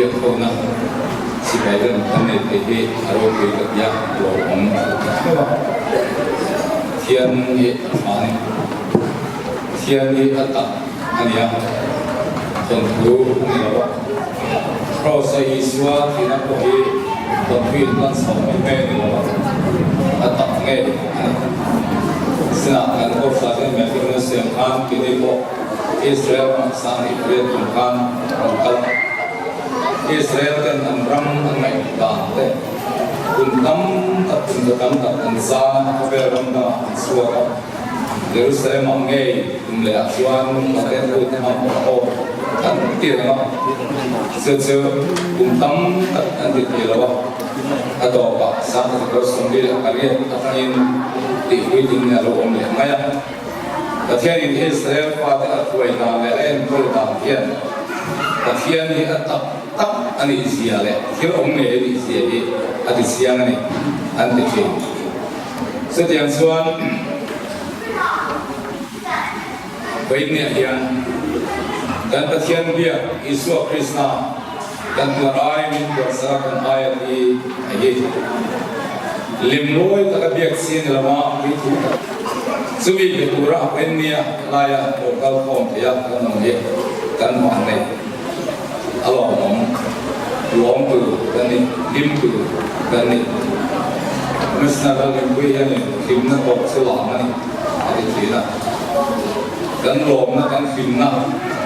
Biak hona sipai ten kan nei thei hi a ropui ka ti a, a lawmawm tak meuh a. Pathian hi a tha a ni. Pathian hi a tak a ni a, thawnthu a ni lo a. Kraws a Isua thihna pawh hi thawnthu in hman chhoh mai mai a ni lo a, a tak ngei a ni. Sinah kan Kohhran ten Matthew siam khan keini pawh Israel ram sang nih pariat tum khan an kal a. Israel ten an ram an ngaih dan te kum tam tak kum za tam tak an zan a, khawvel ram dangah an chhuak a. Jerusalem ah ngei kum leh ah chuan Pathian lut hmang pawh a awm an ti reng a. Chu chu kum tam tak an ti thei lo a. A tawpah 1948 atangin tihpuitling a lo awm leh mai a. Pathianin Israel fate a hruai dan leh a enkawl dan hian Pathian hi a tak tak a nih zia leh thil awm ngei a nih zia hi a ti chiang a ni, an ti thin. Chutiang chuan Vawiinniah hian kan Pathian biak Isua Krista kan tuar ai min tuarsak a kan aia hi a hi. Limlawi taka biak chi a ni lo a, puithu tak. Chumi be tura a pen nia laia lo kal khawm thei a kan awm hi kan hmuh ang nei. A lawmawm, lawm tur kan ni, hlim tur kan ni. Commissioner Lalrinpuii hianin hlimna tawp chu lam a ni a ti thin a. Kan lawmna, kan hlimna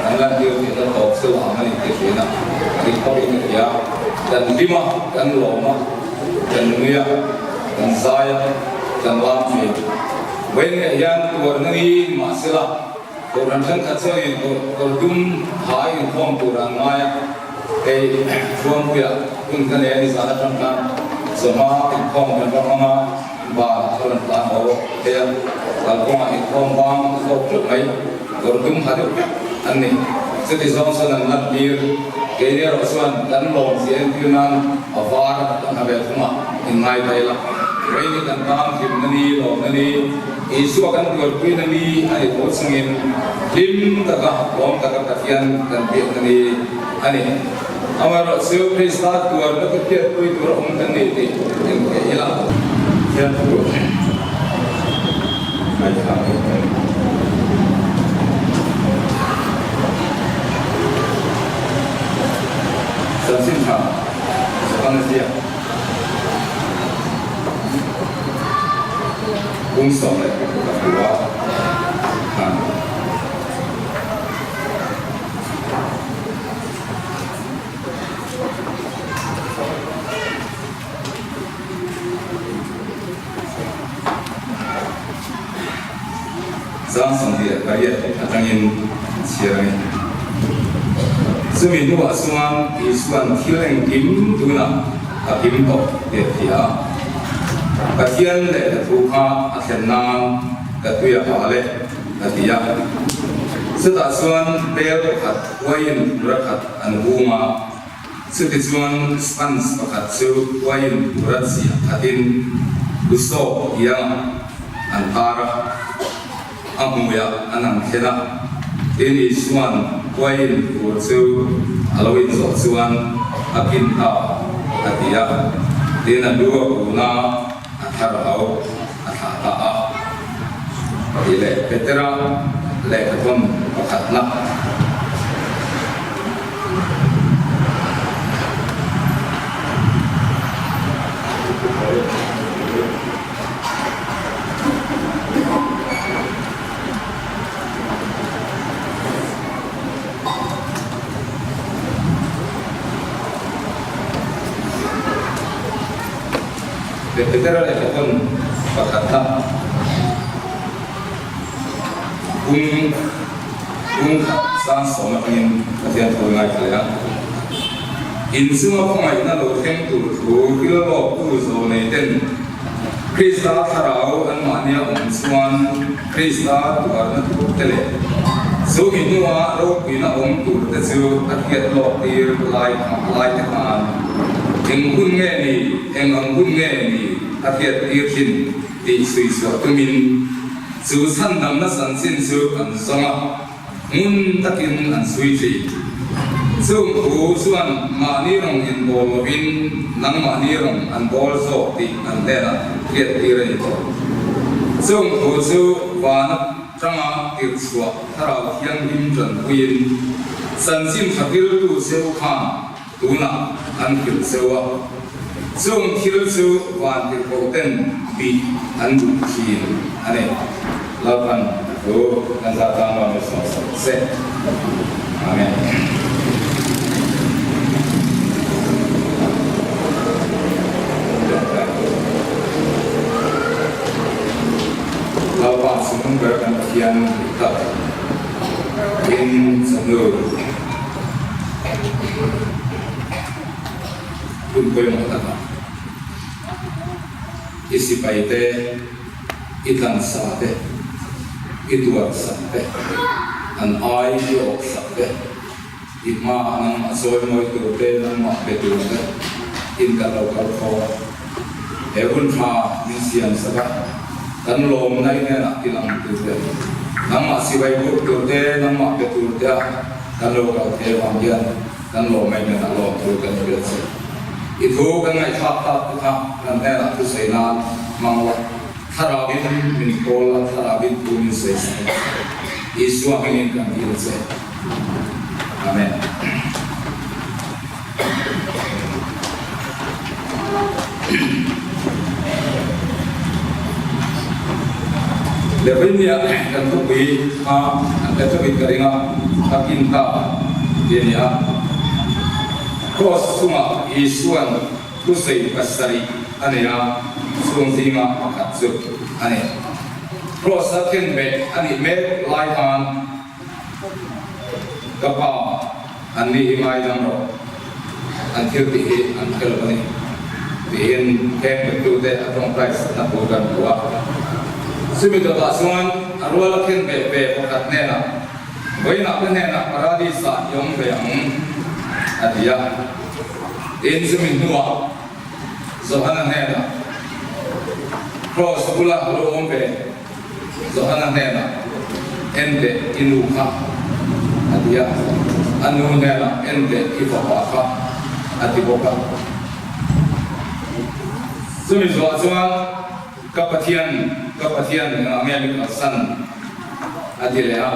kan lantir theihna tawp chu lam a ni ti thin a. A dik khawpin ka ti a, kan hlim a, kan lawm a. Kan nui a, kan zai a, kan lam thin. Vawiin hian tuarna ni mahsela Kohhran thenkhat chuanin kawr dum ha inkhawm tur an ngai a, hei Thuampuia hun ka nei a ni zan atang khan chawhma inkhawm kan va hmang a, ban a rawn tlan haw thei a, kalkawngah inkhawm bang a zawk teuh mai, kawr dum ha deuh vek an ni. Chuti zawng chuan an lan tir. Keini erawh chuan kan lawm zia entir nan a var kan ha ve thung a, in ngai ta ila. Vawiin kan tan hlimna ni, lawmna ni, Isua kan tuarpuina ni a ni tho chungin hlim taka, lawm taka Pathian kan biakna ni a ni. Amaherawh chu Krista tuarna te hriatpui tur a awm kan ni tih inhmuh ila. Pathian thu ngaithla hi. Chanchin tha Johana ziak bung 15 khan. Zang 28 atangin chhiar a ni. Chumi hnuah chuan Isua'n thil engkim tunah a kim tawh tih a hria a. Pathian leh ka thu kha a thlen nan ka tui a hal e, a ti a. Chutah chuan bel pakhat uaiin tura khat an hung a. Chutichuan sponge pakhat chu uaiin tura chiah khatin lusawk hiangah an tar a, a hmuiah an ang thlen a. Tin, Isua'n uaiin tur chu a lo inzawh chuan a kin ta a ti a. Tin, a lu a kun a, a thar ho a thlah ta a. Tih leh Petera lehkhathawn pakhatna. Petera lehkhathawn pakhatna. Kum kum khat zan sawm atangin Pathian thu ngaithla leh a. In chunga khawngaihna lo thleng tur thu thil lawktu zawh nei ten Krista thlarau anmahnia awm chuan Krista tuarna tur te leh chu mi hnua ropuina awm tur te chu a hriat lawk tir lai lai te khan eng hun nge ni, eng ang hun nge ni a hriat tir thin. Tih suihsuah tumin chu chhandamna chanchin chu an zawng a, ngun takin an sui thin. Chung thu chuan mahni rawng inbawl lovin nangmahni rawng an bawl zawk tih an hnenah hriattir a ni tawh. Chung thu chu van atanga tirhchhuah Thlarau Thianghlim tanpuiin chanchin tha tirtu che u khan tunah an hrilh cheu a. Chung thil chu van tirhkohten bih an duh thin a ni. Lalpan thu kan zah tlang lo ni sawh sawh se. Amen. Lalpa chung ber kan Pathian dik tak in chawhnu hun pawimawh takah i sipai te, i tlansa te, i tuarsak te, an ai i awksak te, i hmaah nangmah chawimawi tur te, nangmah be tur te in kan lo kal khawm a. He hun tha min siam sak a, kan lawmna i hnenah ti lang tur te, nangmah sipai buk tur te, nangmah pe tur te a kan lo kal thei avang hian kan lawmna i hnenah lawm thu kan hriat che. I thu kan ngaihthlak tak te kha kan hnenah thusawi nan hmang la, Thlarauin min kawl la, Thlarauin thu min sawi sak la, Isua hmingin kan dil che. Amen. Levin nia kan thupui kha an pe chauhin ka ring a, a kin ta ti a ni a. Kraws chungah Isua'n thusawi pasarih a nei a, chhung zinga pakhat chu a ni. Kraws a khenbeh a nih mek lai khan, Ka pa, an ni hi ngaidam rawh, an thil tih hi an hre lo a ni, tiin heng pettute a tawngtai satna thu kan hmu a. Chumi dawtah chuan a rual a khen ve ve pakhat hnenah, Vawiinah ka hnenah Paradis-ah i awm ve ang, a ti a. Tin, chumi hnuah Johana hnenah, Kraws bula lo awm ve. Johana hnenah, En teh i nu kha, a ti a. A nu hnenah, En teh i fapa kha, a ti bawk a. Chumi zuah chuan, Ka Pathian, ka Pathian, engah nge mi kalsan? a ti leh a.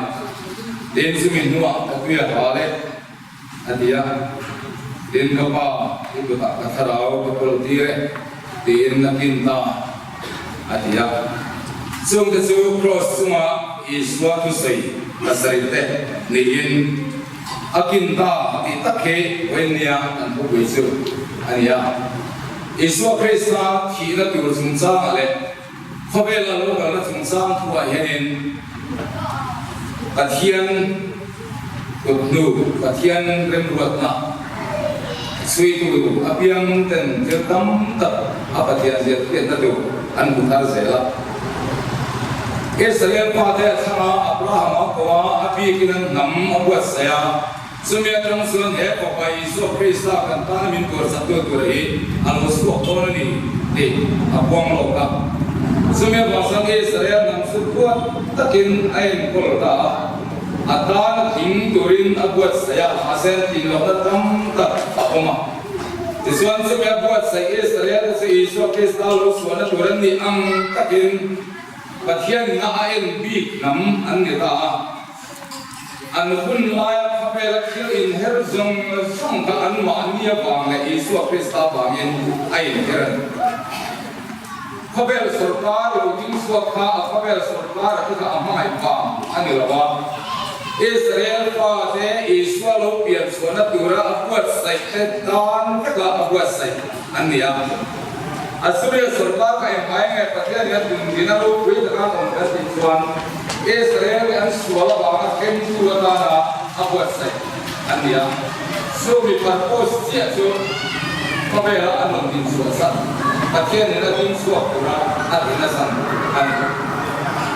Tin, chumi hnuah ka tui a hal e, a ti a. Tin, ka pa, i kutah ka thlarau ka kawl tir e, tiin a kin ta, a ti a. Chungte chu kraws chunga Isua thusawi pasarihte niin a kin ta tih tak hi vawinia an thupui chu a ni a. Isua Krista thihna tur chungchangah leh Khawvela lo kalna chungchang thuah hianin Pathian kut hnu, Pathian remruatna chhuitu apiang ten thil tam tak a Pathian zia hriatna tur an hmu thar zel a. Israel fate a thlang a, Abraham a ko a, a bikin an hnam a buatsaih a. Chumi atang chuan he Fapa Isua Krista kan tana min tuarchaktu tur hi a lo chhuak dawn a ni tih a puang lawk a. Chumi avang chuan Israel hnam chu puat takin a enkawl ta a, a tana tling turin a buatsaih a, mahse tlin lohna tam tak a awm a. Tichuan chumi a buatsaih Israel te chu Isua Krista lo chhuahna tur an nih ang takin Pathianna a en bik hnam an ni ta a. An hun laia khawvela thil inher zawng zawng kha anmahni avang leh Isua Krista vangin a inher a ni. Khawvel sawrkar lo ding chhuak kha a khawvel sawrkar a kha a hmangaih vang a ni lo a, Israel fate Isua lo pian chhuahna tura a buatsaih te tan veka a buatsaih an ni a. Assuria sawrkar kha engmah enge Pathian hian dundina ropui taka an awm kan tih chuan Israel hi an sual avanga hremtu atana a buatsaih an ni a. Chu mi purpose chiah chu khawvela an rawn din chhuah chhan, Pathian in a ding chhuak tura a ti nasa a ni.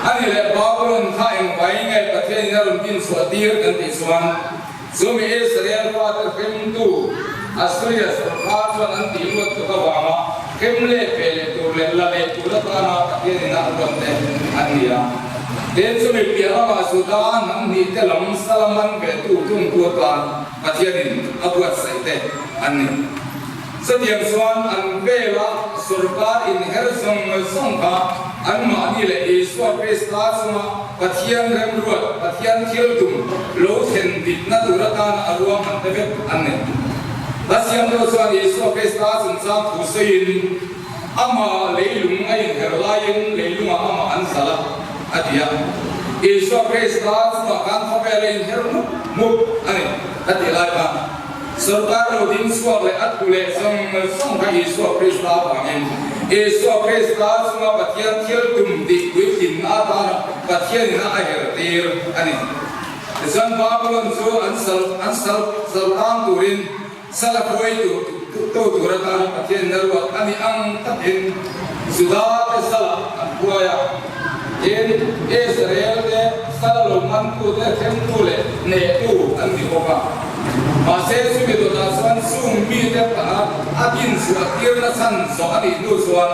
A ni leh Babylon kha engvai nge Pathian in a rawn din chhuah tir kan tih chuan, Chumi Israel fate hremtu Assuria sawrkar chuan an tih luat tuk avanga hrem leh pe leh tur leh la leh tur atana Pathian ina a ruat te an ni a. Tin, chumi piah lamah Juda hnam hnihte lam sala man ve tu tungtu atan Pathianin a buatsaih te an ni. Chutiang chuan an vela sorkar inher zawng zawng kha anmahni leh Isua Krista chunga Pathian remruat, Pathian thil tum lo thlen dikna tur atana a ruahman te vek an ni. A siamtu chuan Isua Krista chungchang thu sawiin, Amah leilung a inher laiin leilungah amah an zalh a, a ti a. Isua Krista chungah khan khawvel a inher mup mup a ni, a tih lai khan sorkar lo ding chhuak leh a thu leh zawng zawng kha Isua Krista avangin Isua Krista chunga Pathian thil tum tih puitlinna atana Pathianin a her tir a ni. Tichuan Babulon chu an sal an sal sal tang turin Sala hruaitu tu tur atan Pathian na ruat a nih ang takin Juda te salah an hruai a, tin, Israel te sala lo mantu te thlengtu leh hnehtu an ni bawk a. Mahse, chumi dawtah chuan chung mite pahah a dinchhuah tirna chhan zawh a nih hnu chuan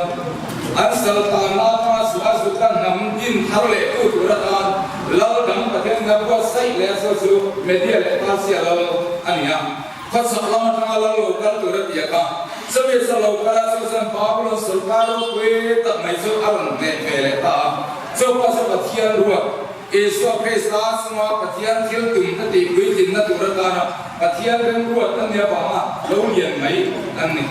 an sal tanna atanga chhuah a Juda hnam din thar lehtu tur atan lal dang Pathian na buatsaih leh a chu chu Media leh Persia lal a ni a. Khawchhak lam atanga lal lo kal tur a ti a kha. Chumi sa lo kal a chu chuan Babulon sorkar ropui tak mai chu a rawn hneh ve leh ta a. Chu pawh chu Pathian ruat, Isua Krista chunga Pathian thil tum te tih puitlinna tur atana Pathian remruat a nia vanga lo lian mai an ni.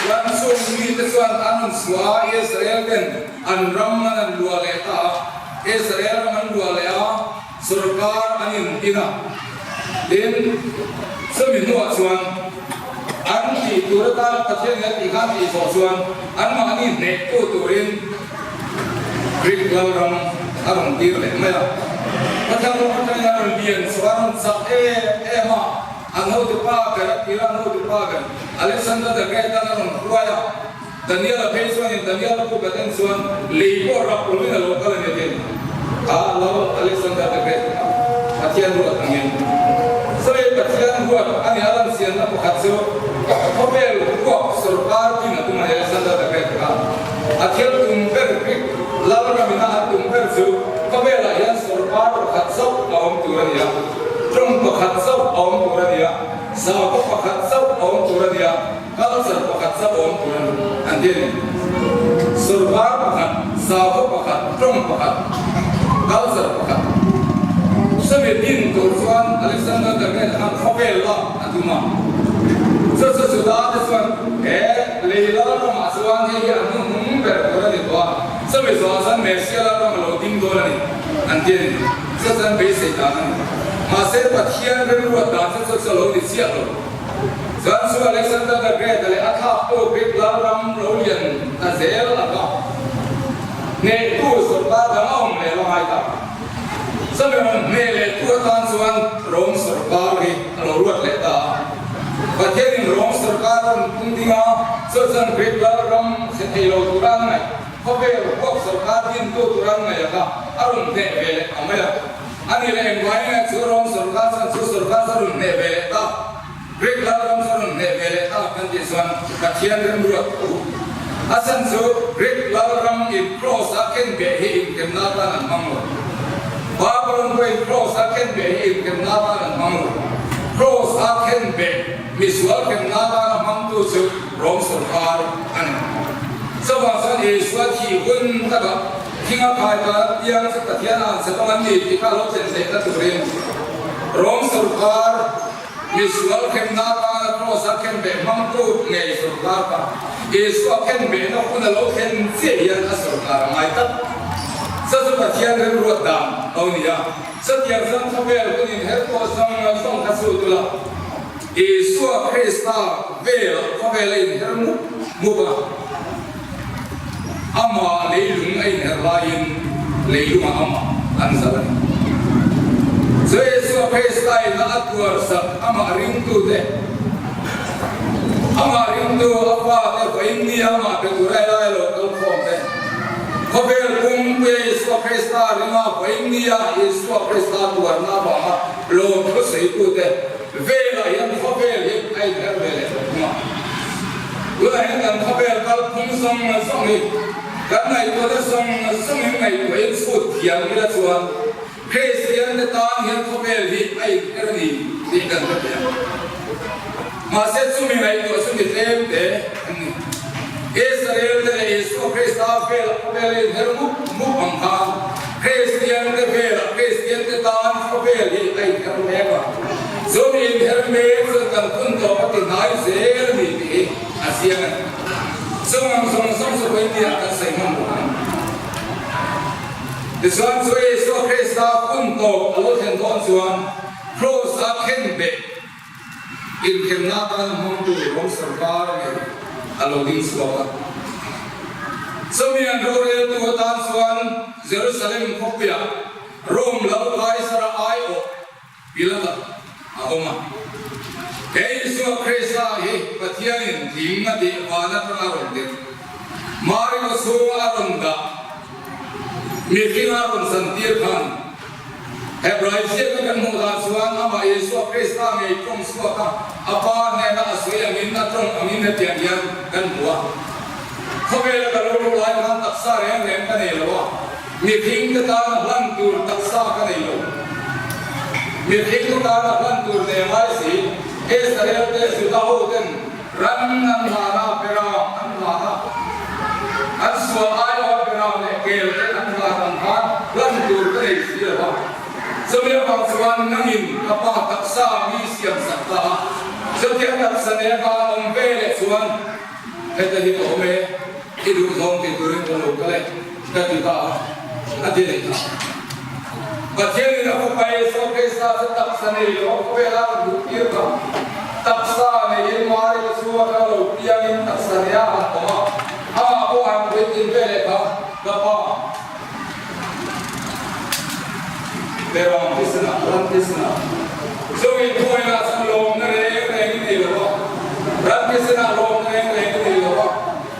Chuan chung mite chuan an rawn chhuah a, Israel ten an ram an an luah leh ta a. Israel ram an luah leh a. Sorkar an intin a, tin, chumi hnuah chuan an tih tur atana Pathian in a tih kha an tih zawh chuan anmahni hnehtu turin Greek lalram a rawn tir leh mai a. Pathian ram atangin a rawn lian chho a, a rawn chak em em a, an hotu pa ber a tir a, an hotu pa ber Alexander the Great an a rawn hruai a, Daniel-a phei chuanin Daniel-a book a en chuan lei pawh rap lovin a lo kal a ni a tin. Kha Lal Alexander the Great kha Pathian ruat angin. Sawi Pathian ruat a ni a lan chianna pakhat chu khawvel huap sorkar din a tum a ni Alexander the Great kha. A thil tum ber Greek lal ramina an tum ber chu khawvelah hian sorkar pakhat chauh a awm tur a ni a, tawng pakhat chauh a awm tur a ni a, sakhaw pakhat chauh a awm tur a ni a, Culture pakhat chauh awm tur a ni an ti a ni. Sorkar pakhat, sakhaw pakhat, tawng pakhat, culture pakhat. Chumi din tur chuan Alexander the Great khan khawvel lak a tum a. Chu chu Juda te chuan he lei lal ramah chuan hei hi a hnuhnung ber tur a ni tawh a, chumi zawhah chuan Messia lal ram a lo ding dawn a ni an ti a ni. Chu chuan beisei dan a ni. Mahse Pathian remruat dan chu chu chu a lo ni chiah lo. Chuan chu Alexander the Great leh a thlaktu Greek lalram lo lian ta zel a ka hnehtu sorkar dang a awm leh lo ngai ta. Chumi rawn hneh leh tu atan chuan Rome sorkar hi a lo ruat leh ta a. Pathianin Rome sorkar a rawn tum ding a, chu chuan Greek lalram chhe thei lo tura an ngaih, khawvel huap sorkar dintu tura an ngaih a kha a rawn hneh ve leh ta mai a. A ni leh engvai nge chu Rom sorkar chuan chu sorkar chu a rawn hneh ve leh ta, Greek lalram chu a rawn hneh ve leh ta kan tih chuan Pathian remruat thu. A chhan chu Greek lalram in Cross a ken beh hi inkemna atan an hmang lo. Babylon pawhin Cross a ken beh hi inkemna atan an hmang lo. Cross a ken beh misual kemna atana hmangtu chu Rom sorkar a ni. Chuvang chuan Isua thih hun takah Thing a khai ta piang chu Pathian a han che tawng an ni tih kha lo thlen theihna turin Rom sorkar misual khenna atana Kraws a khenbeh hmangtu ngei sorkar kha Isua khenbehna hun a lo thlen chiah hian a sorkar a ngai tlat. Chu chu Pathian remruat dan lo ni a, chutiang chuan khawvel hun inher pawh zawng zawng kha chhut ula, Isua Krista velah khawvel a inher mup mup a. Amah leilung a inherh laiin leilungah amah an zalh a ni. Chu Isua Krista-in a tuarsak amah ringtute, amah ringtu a fate vawiin nia amah be tura helai lo kal khawm te, khawvel pumpuia Isua Krista ringa vawiin nia Isua Krista tuarna avanga lawmthu saitute velah hian khawvel hi a inherh ve leh tawh thung a. Tunah hian kan khawvel kalphung zawng zawng hi kan ngaihtuahna zawng zawngin ngaihtuahin chhut. thiam ila chuan Kristian te tan hian khawvel hi a inher a ni tih kan hre thei ang. Mahse chumi ngaihtuah chu mi tlem te an ni. Israel te leh Isua Krista velah khawvel a inher mup mup ang khan Kristian te velah Kristian te tan khawvel hi a inher mek a. Chumi inher mek chuan kan phun tawp a ti hnai zel a ni tih hi a chiang a ni. Chung ang zawng zawng chu vawinia kan sawi hman bawk ang. Tichuan chu Isua Krista hun tawp a lo thlen dawn chuan Kraws-a khenbeh inthemna atan hmangtu Rom sorkar ngei a lo ding chhuak a. Chumi an roreltu atan chuan Jerusalem khawpuiah Rom lal Kaisara aiawh Pilata a awm a. He Isua Krista hi Pathianin tling a tih van atanga rawn tirh, Mari kaw chhunga a rawn dah, mihringa a rawn chantir khan, Hebrai ziaka kan hmuh dan chuan amah Isua Krista ngei tawng chhuak a, a Pa hnena a sawi angin a tawng angin hetiang hian kan hmu a. Khawvela ka lo luh lai khan taksa reng reng ka nei lo a. Mihring te tana hlan tur taksa ka nei lo. Mihring te tana hlan tur nei ngai si, Israel te Juda ho ten ran an hlan a, beram an hlan a, an sual aiawha beram leh kel te an hlan ang khan hlan tur ka nei si lo a. Chumi avang chuan nangin ka pa taksa mi siam sak ta a, chutiang taksa nen khan awm ve leh chuan heta hi ka awm e, i duhzawng tih turin ka lo kal e. Ka ti ta a, a ti leh ta. Pathianin a fapa Isua Krista chu taksa nei lo a khawvela a rawn duh tir kha. Taksa neiin Mari ka chhunga ka lo piangin taksa neia han awm a, amah pawh han puitlin ve leh kha ka pa. Beram thisnah, ram thisnah, chumi thuainah chuan lawmna reng reng i nei lo a, ram thisnah lawmna reng reng i nei lo a.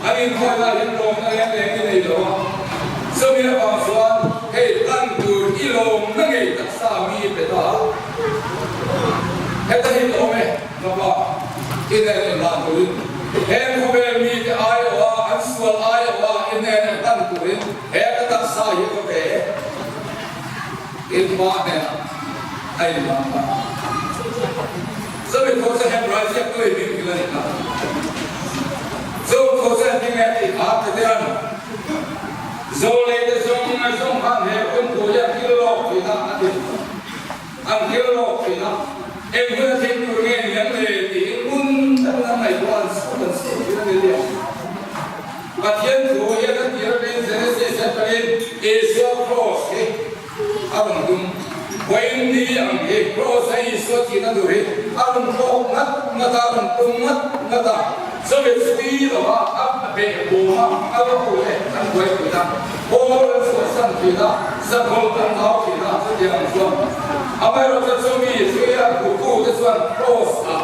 An inkhawihna hian lawmna reng reng i nei lo a, chumi avang chuan hei tan tur i lawmna ngei taksa mi i pe ta a. Heta hi ka awm e, ka pa, i hnen en hlan turin, heng khawvel mite aiawha an sual aiawha i hnen en hlan turin he ka taksa hi ka pe e. In pa hnenah a inhlan ta. Chumi thu chu Hebrai ziaktu in min hrilh a ni kha. Chung thu chu engtin nge tih kha Peteran Zawlei te zawng zawng khan he hun thu hi an thil lawk thin a a ti. An thil lawk thin a, eng hun a thleng tur nge ni ang le tiin ngun takin an ngaihtuah an chhut an chhut thin a ni lia. Pathian thu hian a tir atangin Genesis atangin Isua Kraws hi a rawn tum. Vawiin ni ang hi Kraws a Isua thihna tur hi a rawn thlawk ngat ngat a, a rawn tum ngat ngat a. Chumi chhui lova a beh bawm a, a va pu te an buai thin a, Paul an chhuahsan thin a, Sakhawlh an au thin a, chutiang ang chuan. Amaherawhchu chumi chhui a hmutu te chuan Kraws ah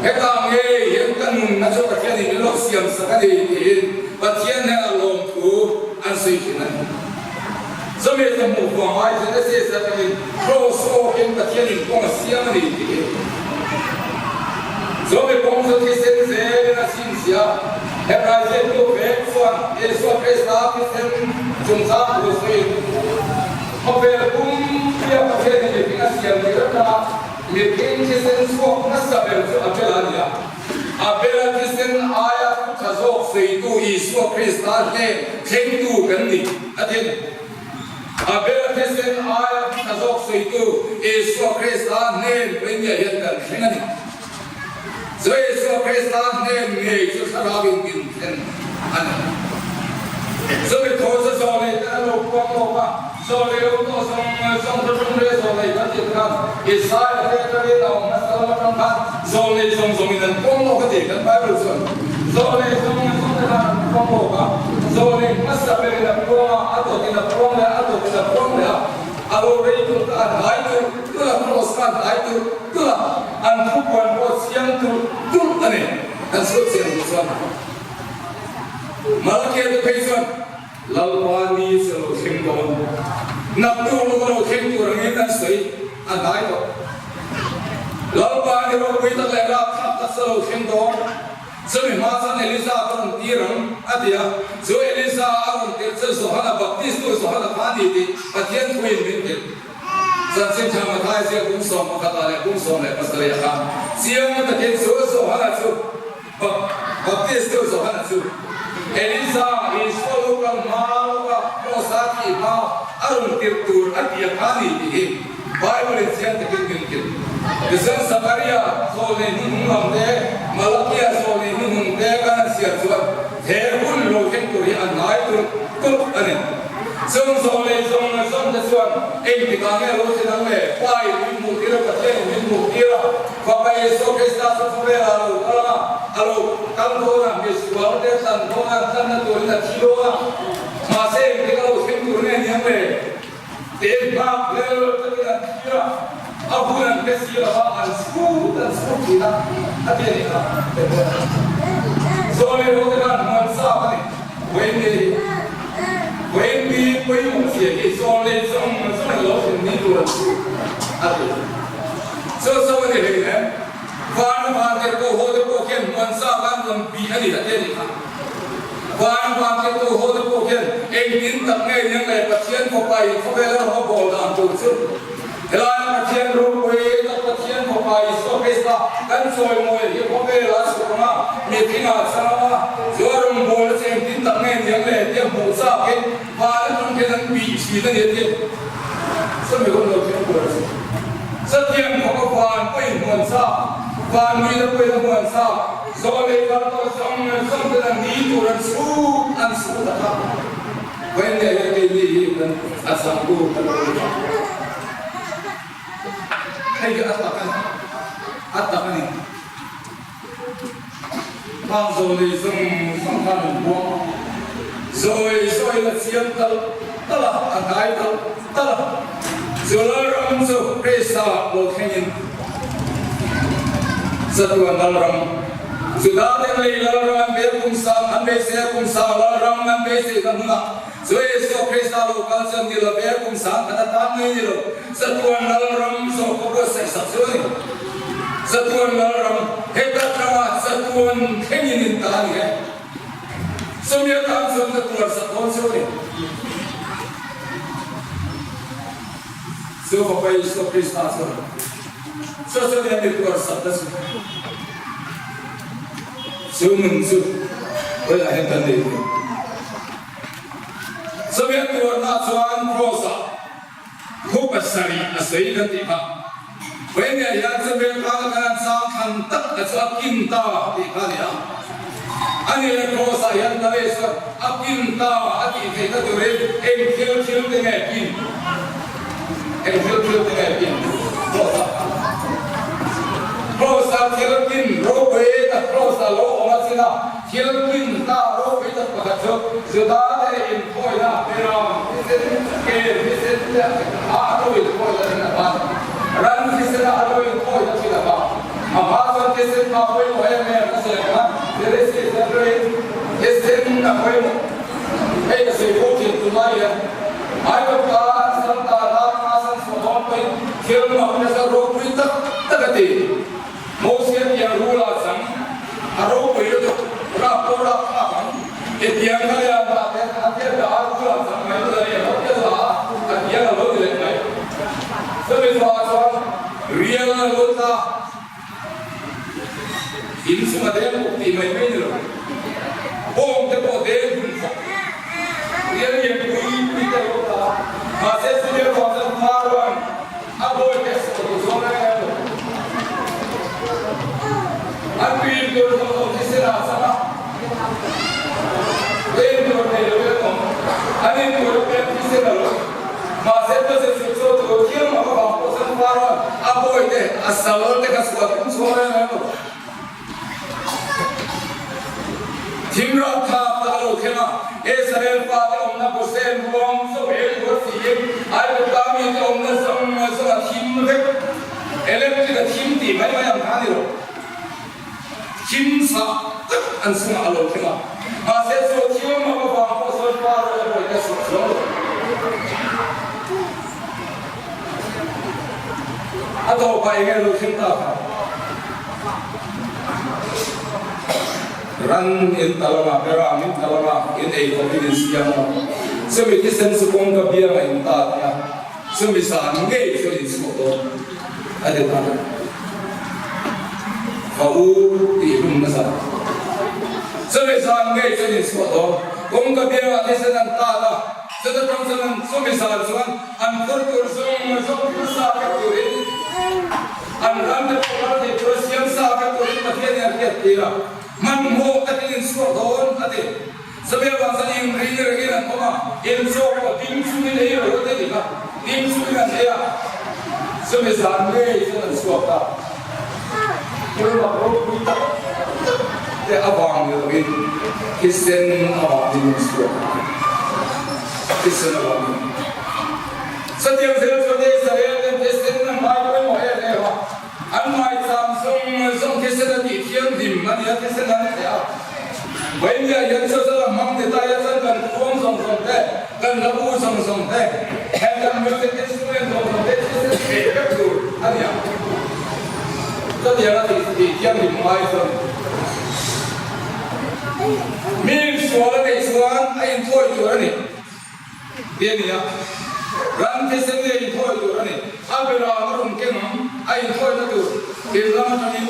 Heta ngei hian ka nunna chu Pathianin min lo siam sak a ni tiin Pathian hnenah lawmthu an sawi thin a ni. Chumi ka hmuh vang ai Genesis atangin Kraws awkin Pathianin kawng a siam a ni tiin chumi kawng chu thisen zelin a chhinchhiah a. Hebrai ziaktu vek chuan Isua Krista thisen chungchang thu sawiin khawvel pumpuia Pathianin mihring a siam tir atanga Mihring thisen chhuak hmasa ber chu Abela a ni a. Abela thisen aia thu tha zawk sawitu Isua Krista hnen thlengtu kan ni, a ti a ni. Abela thisen aia thu tha zawk sawitu Isua Krista hnen Rinnia hian kan thleng a ni. Chu Isua Krista hnen ngei chu thlarauin min thlen a ni. Chumi thu chu zawlei ten a lo puang lawk a. Zawlei lo tawh zawng zawng chu tum re zawlei kan tih khan Israel te atangin a awm hmasa lam atang khan zawlei zawng zawngin an puang lawk a ti kan Bible chuan zawlei zawng zawng te khan an puang lawk a zawlei hmasa berin a puang a a dawtin a puang leh a a dawtin a puang leh a a lo rei tur kha an hai tulh tulh a cross kha an hai tulh tulh a an thupuan pawh chiang tulh tulh a ni kan chhuat chiang duh chuan Malakia te phei chuan Lalpa ni chu lo thleng dawn. Naktuk lawk a lo thleng tur angin an sawi a hnai tawh. Lalpa ni ropui tak leh rapthlak tak chu a lo thleng dawn. Chumi hma chuan Elisa ka rawn tir ang, a ti a. Chu Elisa a rawn tir chu Johana Baptistu Johana kha a ni. ni tih Pathian thuin min hrilh. Chanchin Tha Mathai ziak kum 11 ah leh kum 17 ah khan chiang takin chu Johana chu Baptist tu Johana chu Elisa, Isua lo kal hma lawka Kraws-a thih hma a rawn tirh tur a ti a kha ni tih hi Bible in chiang takin min hrilh. Tichuan Zakaria zawlnei hnuhnung lam te, Malakia zawlnei hnuhnung te kan han chhiar chuan he hun lo thleng tur hi a hnai tulh tulh a ni. Chung zawlnei zawng zawng te chuan engtikah nge lo thlen ang le? Pai min hmuh tir a, Pathianin min hmuh tir a, Fapa Isua Krista chu khawvelah a lo kal ang a, a lo kal dawn a, misual te tlan dawn a, tlanna turin a thi dawn a, mahse engtik a lo thleng tur nge ni ang le? Teh nghak hlel takin an thlir a, a hun an hre si lo va, an chhut an chhut thin a, a ti a nih kha. Zawlei ho te khan hmuan chak a ni. Wendy hi Wendy pawimawh zia hi zawlei zawng zawng in lo thlen ni tur an chhut a ti. Chu chu a ni hleinem. Van van tirhkoh ho te pawh khian hmuan chak an rawn bih a ni a ti a nih kha. Van van tirtu ho te pawh hian engtin tak nge niang le Pathian fapa in khawvel a rawn bawl dan tur chu helai Pathian ropui tak Pathian fapa Isua Krista kan chawimawi hi khawvel a chhuk ang a, mihring ah chang ang a, chu a rawn bawl na chu engtin tak nge niang le tia hmuh chak in van atang hian an bih thin a ni a ti. Chumi hun lo thleng tur a chu chatiang khawpa van pawhin hmuan chak, van mite pawhin a hmuan chak. Zawlei kal tawh zawng zawng ten an ni tur an chhut an chhut a kha. Vawiin hian keini hi kan a changtu kan lo ni a. Hei hi a tak a ni, a tak a ni. Khang zawlei zawng zawng khan an buang a, zawi zawiin a chiang tal tal a, a hnai tal tal a. Chu Lalram chu Krista lo thlengin Chatuan Lalram, Juda ten lei Lalram an bel kum sang, an beisei a kum sang Lalram an beisei na hmunah chu Isua Krista lo kal chuan ni lo ve, kum sang khat atan mai ni lo, Chatuan Lalram zawk ka buatsaih sak chu a ni. Chatuan Lalram, heta tangah chatuan thlengin in ta a ni e. Chumi atan chuan ka tuar sak dawn chu a ni. Chu Fapa Isua Krista chuan chu chu nia mi tuar sakna chu chu nun chu vawilah hian kan nei thei. Chumi a tuarna chuan Kraws-ah thu pasarih a sawi kan tih kha. Vawinia hian chu veng khan kan han chang thlan tak a chu a kin ta tih kha a ni a. A ni le Kraws-ah hian Tale chuan a kin ta a tih theihna turin eng thil thil te nge kin? Eng thil thil te nge kin? Kraws-ah khan Kraws-ah thil kin ropui tak Kraws-ah lo awm a chin a, thil kin ta ropui tak pakhat chu Juda te inkhawina Beram thisen kel thisen te a lo inkhawina thin a ban. Ran thisena a lo inkhawina thin a ban. A hma chuan thisen kha pawimawh em em ka sawi ang a, Genesis atangin thisen a pawimawh. Hei ka sawi fo thin tunlai hian Aigupta an sal ta la kha san chhuah dawn pawhin thil mak nasa ropui tak tak a ti. Mosia tiang rula chang a ropui lutuk rap pawh rap thlak ang. Hetiang kha nia ta te a tiang dah a rula chang mai chu a ni a lo tia la a, a tiang a lo ti leh mai. Chumi chhuah chuan rial a lo tla in chunga deng bawk tih mai mai ni lo. Bawng te pawh deng hun khawp rial lian pui pui te a lo tla a, mahse chumi avang chuan Pharaoh-a'n A bawi te saw tu zawng reng reng lo. An tuin tur zawng zawng thisen ah a chang a, len tur nei lo in an awm. An in tur a pek thisen a lo. Mahse Joseph chu chaw tur thiam mak avang pawh chuan Pharaoh-a'n a bawi te, a sal te kha chhuah tum chhuang reng reng lo. Thimram thlak tak a lo thleng a, Israel fate awmna Gosen ruang chauh eng ruat siin Aigupta mite awmna zawng zawng a thim vek. Electric a thim tih mai mai ang kha a ni lo. Thim chhah tak an chungah a lo thleng a, mahse chu thil mak avang pawh chuan Pharaoh a buaina chhuah chuang lo. A tawpah eng nge lo thleng ta kha? Ran in tal anga, Beram in tal anga, in ei khawp in in siam anga. Chumi thisen chu kawngka bianga in ta nia, chumi zan ngei chuan in chhuak dawn a ti ta. Ka u tih hlum nasa. Chumi zan ngei chuan in chhuak dawn. Kawngka bianga thisen an tat a, chuta tang chuan an chumi zan chuan an phur tur zawng zawng phur sa vek turin an ram te pawh ral thei tura siam sa vek turin Pathian in a hriat tir a, hmanhmawh takin in chhuak dawn a ti. Chumi avang chuan inring rengin an awm a, inchaw pawh ding chungin ei rawh te dik a, ding chungin an ei a, chumi zan ngei chuan an chhuak ta. Thil mak ropui tak tak te avang ni lovin thisen avangin an chhuak a, thisen avangin. Chutiang zel chuan Israel ten thisen an ngai pawimawh em em a, An ngaithlam zawng zawng thisen a tih thianghlim a nia thisen an theh a. Vawinia hian chu chuan a hmang ti ta ia chuan kan khuang zawng zawng te, kan la u zawng zawng te, heng kan music instrument zawng zawng te thisen theh vek tur a nia. Chutiang a tih tih thianghlim ngai chuan mi sual a neih chuan a inthawi tur a ni. Ti a ni a, ram thisen nge inthawi tur a ni. A beram a rawn keng ang, a inthawina tur in lam atangin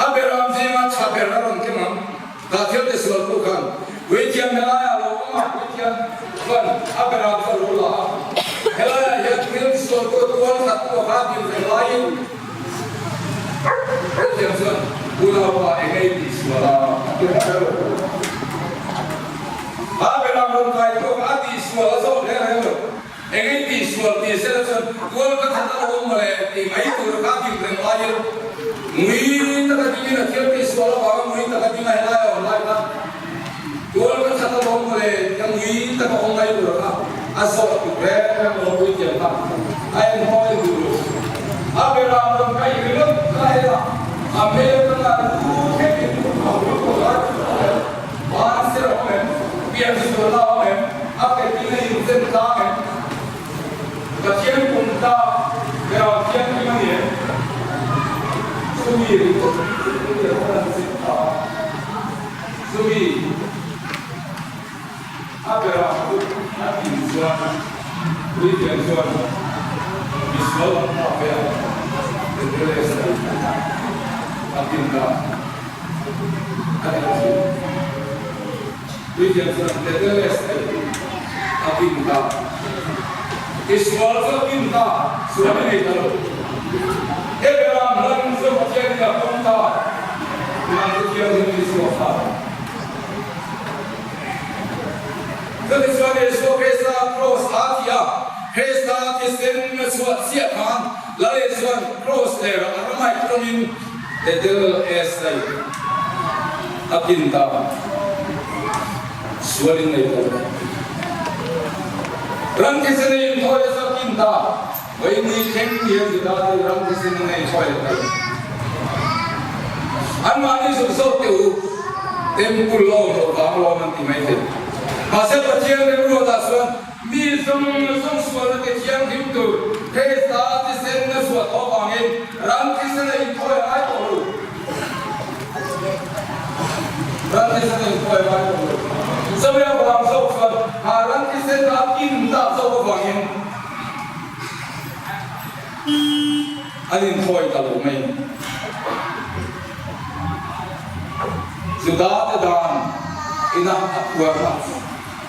a beram zinga tha ber a rawn keng ang. Kha thil ti sual pawh khan Puithiam helaiah a lo awm a, Puithiam chuan a beram chu a lo la a. Helaiah hian thil ti sual pawh tual khat pawh kha din reng laiin Puithiam chuan unaupa eng ei tih sual a a ti reng lo. A beram rawn kai tawk a tihsual a zawh reng reng lo. Eng in tihsual tih sela chuan tual ka that a lo awm mawle tih mai tur kha ding reng laiin ngui taka dingin a thil tihsual avanga ngui taka ding a helai a awm lai kha tual ka that a lo awm mawle tia ngui taka awm mai tur kha a zawh tuk reng reng lo pui thiam kha a en hmawk en duh lo. A beram rawn kai ringawt kha hela a hmel ka ngai lu thleng in a hul tawh lai chu a awm em? Van ser a awm em? Pian sualna a awm em? A ke tin a inzen tlang em? Pathian kum ta berau thianghlim a ni em? Chumi ringawt chu an han zir ta a, chumi a berau chu a tin chuan Puithiam chuan misual lam hma ve a, a tin ta. A ti a thin. Puithiam chuan Teteles ei a pin ta. I sual chu a pin ta, sual i nei ta lo. He beram ram chu Pathianin a pawm ta, nang chu thianghlim i suak ta. Chutichuan Isua Krista kraws a thi a, Krista thisen a chhuah chiah khan Lal Isua'n kraws lerah a ramai tawngin, Tetel Esai a kin ta sual in nei tawh lo. Ram thisen a inthawi a chu a kin ta. Vaini thleng hian Juda te ram thisen a nei thawi leh ta lo. Anmahni zuk zawk teh u, Temple a awm loh vang lawm an ti mai thei. Mahse Pathian remruatah chuan Mi zawng zawng sualna te thianghlim tur Krista thisen na chhuah tawh avangin ram thisen a inthawi a ngai tawh lo. Ram thisen a inthawi a ngai tawh lo. Chumi avang zawk chuan ha ram thisen a kin tak zawk avangin an inthawi ta lo mai. Juda te dan ina a phuar a.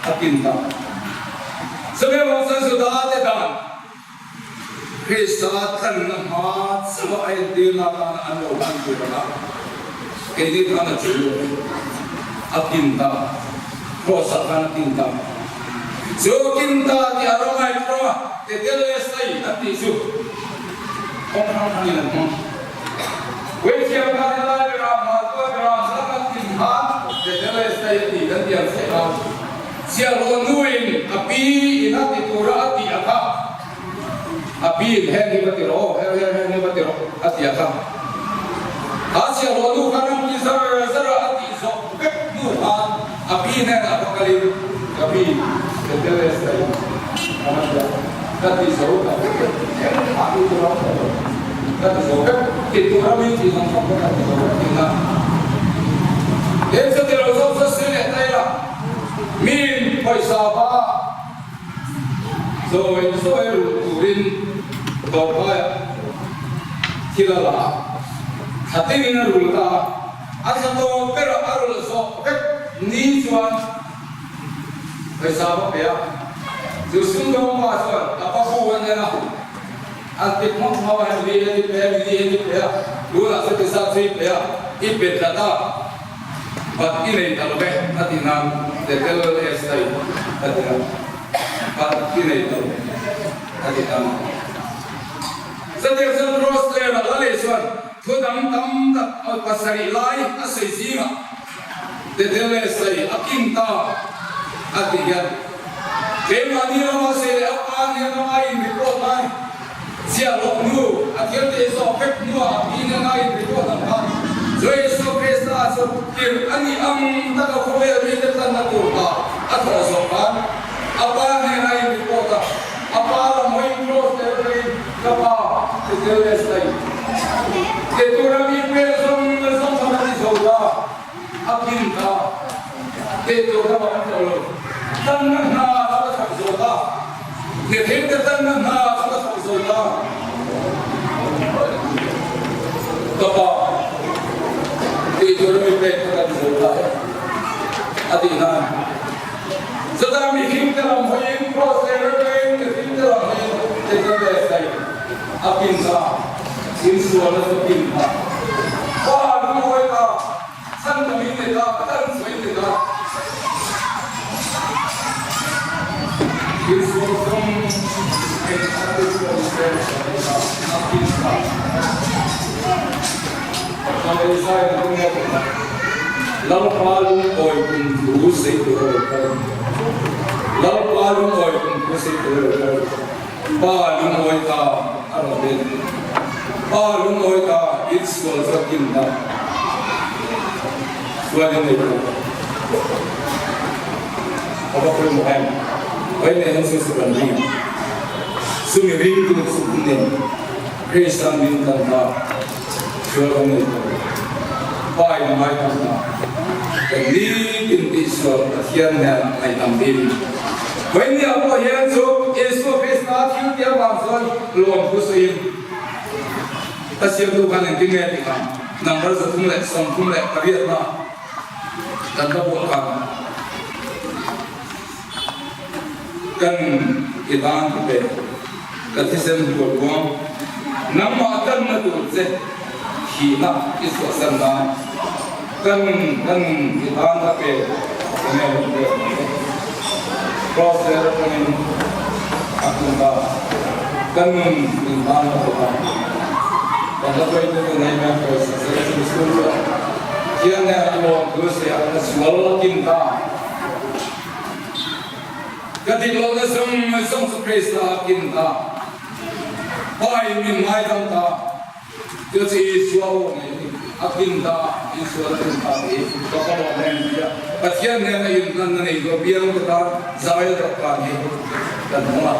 A tin ta. Chumi avang chuan Juda te dan Krista tlanna hma chauha a entirna atana an lo hman tur anga keini khan a chul lo a tin ta. Kraws-ah khan a tin ta. Chu tin ta tih a rawng a Tetelestai an tih chu kawng hrang hrangin an hmang. Puithiam khan helai berah Matua berah zat an tin khan Tetelestai a tih kan tiang chiah khan Sialhaw nuin a pi in a ti tura a tih a kha a pi in heng hi va ti rawh aw heng heng heng hi va ti rawh a ti a kha kha Sialhaw nu khan an ti zar zar a a tih zawh vek hnu khan a pi hnenah va kalin ka pi Tetelestai a va ti a ka ti zo ta vek e engmah hi chu ram ta lo ka ti zo vek ti tur a min tih zawng zawng pawh ka ti zo vek tihna. Tin chuti lo zawk chu sui leh ta ila. Miin pawisa va zawi zawi rulh turin dawrkaiah thil a la a, thla tinin a rul ta a, a za tawp berah a rulh zawh vek ni chuan pawisa va pe a, chu sumdawng pa chuan a pa bu a en a, an ti hmawk hmawk a, hemi hi heti pe a, hemi hi heti pe a, tunah chuti zat chu i pe a, i pe tlat a. Bat i nei ta lo ve a ti nan te tel estai a ti a, bat i nei ta lo a ti ta mai. Zatir chuan Cross ler a la leh chuan thu dang tam tak pasarih lai a sawi zingah te tel estai a kin ta a ti hian keimahni lama sawi leh a pa nen lama in report lai Ziah loh hnu, a thil tih zawh vek hnuah a pi nena inreport ang kha Jesu Krista chu tirh a nih ang taka khawvel mite tlanna tur ta a thawh zawh khan a pa hnena inreport a, a pa lam hawiin cross leh rawngin ka pa ti tel leh sai ti tura mi pek zawng zawng kha ka ti zo ta, a kin ta tih tur kha a awm tawh lo. Tlanna hna chu ka thawk zo ta. Mihringte tlanna hna chu ka thawk zo ta. Ka pa tih tur mi pek kha ka ti zo ta e a tih nan. Chutah mihringte lam hawiin cross leh reng mihringte lam hawiin thil leh sai a pin ta, insualna chu a pin ta. Pa lungawi ta. Chhan ka min ni ta, ka tan sawi ni ta. Thil sual zawng eng a ti chuan se a pin ta. Sawi zai na tung a Lalpa lungawi kum thu sei tur a lo kal. Lalpa lungawi kum thu sei tur a lo kal. Pa lungawi ta a rawn len. Pa lungawi ta in sual chu a kin ta. Sual in nei ta. A va pawimawh em? Vai nen hian chu chu kan ring. Chumi ringtu chu nen Krista min kan ta sual kan nei ta. Pa in a ngai tam ta. Kan nitin tih sual Pathian nen ngaihdam dil. Vawinia pawh hian chu Isua Krista thil tih avang chuan lawmthu sawiin a siamtu khan engtin nge tih ang number 338 na kan va buah khan kan i tan ka pe ka thisen tuar buang nangmah tanna tur che thihna i chhuahsan nan kan kan i tan ka pe enge lo pek ang che cross ler atangin a kun ta kan nun in tan ka pe ta kan la hruaitu te nei mai pawisa se chu chhung chuan Pathian nen a lawm thu se a sual a kim ta. Ka dik lohna zawng zawng chu Krista a kin ta. Pain min ngaidam ta. Chu chu Isua aw ngei a ni. A kin ta, Isua a kin ta tih hi ka ka lawm em tia Pathian hnena inhlanna nei duh apiang te tan zai rawh kan hi kan hmang a.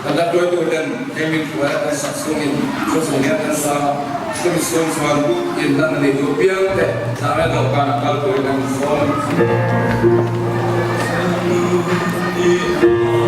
Kan la hruaitu ten heng min hruai a kan sak chungin thu chung hian kan sang a, chumi chhung chuan inhlanna nei duh piang te zahre dawhkan a kal turin an insawn a ni.